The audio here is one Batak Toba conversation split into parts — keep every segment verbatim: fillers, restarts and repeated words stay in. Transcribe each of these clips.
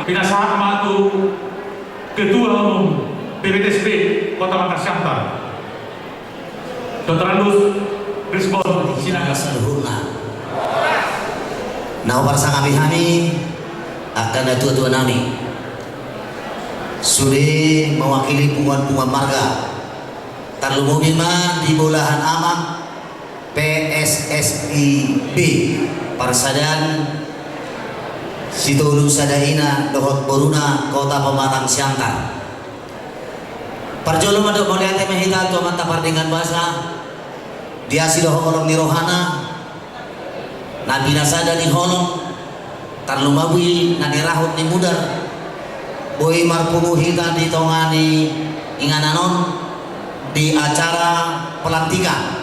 Pinasahat ma tu Ketua Umum P B T S B Kota Pematang Siantar. Doktor Andus, respon Sinaga. Saluhutna na huparsangapi hami angka natuatua nami, sude mewakili punguanpunguan marga, tarlumobi ma di bolahan amak P S S I B Parsadaan Sitolu Sada Ina dohot boruna Kota Pematang Siantar. Parjolo mandok mauliate ma hita tu Amanta Pardenggan Basa, di asi dohot holong ni rohana, na pinasada ni holong, tarlumobi na nirahut ni mudar, boi marpungu hita di tonga ni inganan on di acara pelantikan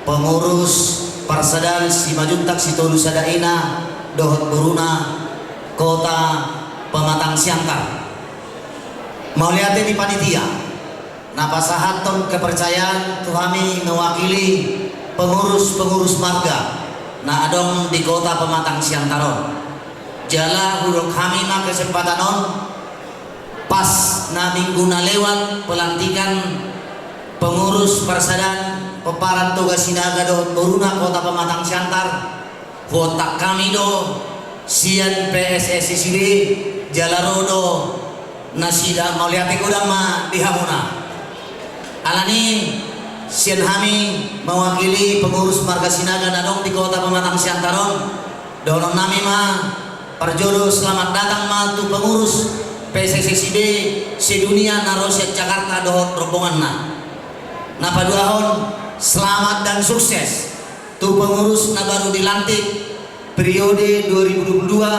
pengurus Parsadaan Simanjuntak Sitolu Sada Ina dohot boruna Kota Pematang Siantar. Mauliate di panitia na pasahathon kepercayaan tu hami mewakili pengurus-pengurus marga na adong di Kota Pematang Siantar on. Jala hudok hami ma kesempatan on, pas na minggu na lewat pelantikan pengurus Parsadaan Pomparan Toga Sinaga dohot boruna Kota Pematang Siantar, huontak hami do sian P S S I B, jala ro do nasida. Mauliate godang ma di hamuna. Alani sian hami mewakili pengurus marga Sinaga na adong di Kota Pematang Siantar on, dohonon nami ma parjolo selamat datang ma tu pengurus P S S I B sedunia na ro sian Jakarta dohot rombonganna. Na paduahon, selamat dan sukses tu pengurus na baru dilantik periode dua ribu dua puluh dua,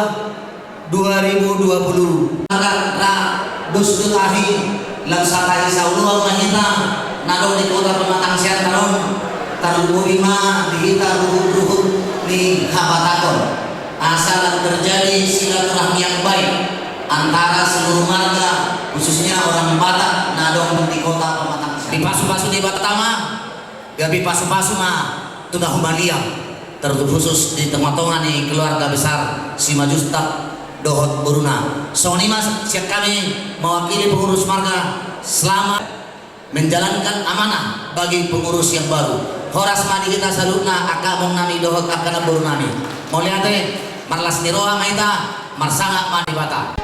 dua ribu dua puluh. Agar ra dos do tahi, lam satahi saoloan ma hita na adong di Kota Pematang Siantar on, tarlumobi ma di hita ruhut-ruhut ni habatahon, asa lam terjadi silaturahmi yang baik antara seluruh marga, khususnya orang Batak na adong di Kota Pematang Siantar. Dipasupasu Debata ma, gabe pasupasu ma tu na humaliang, terkhusus di tongatonga ni keluarga besar Simanjuntak dohot boruna. Songon i ma sian hami mewakili pengurus marga, selamat menjalankan amanah bagi pengurus yang baru. Horas ma di hita saluhutna, angka among nami dohot angka namboru nami. Mauliate, marlas ni roha ma hita, marsangap ma Debata.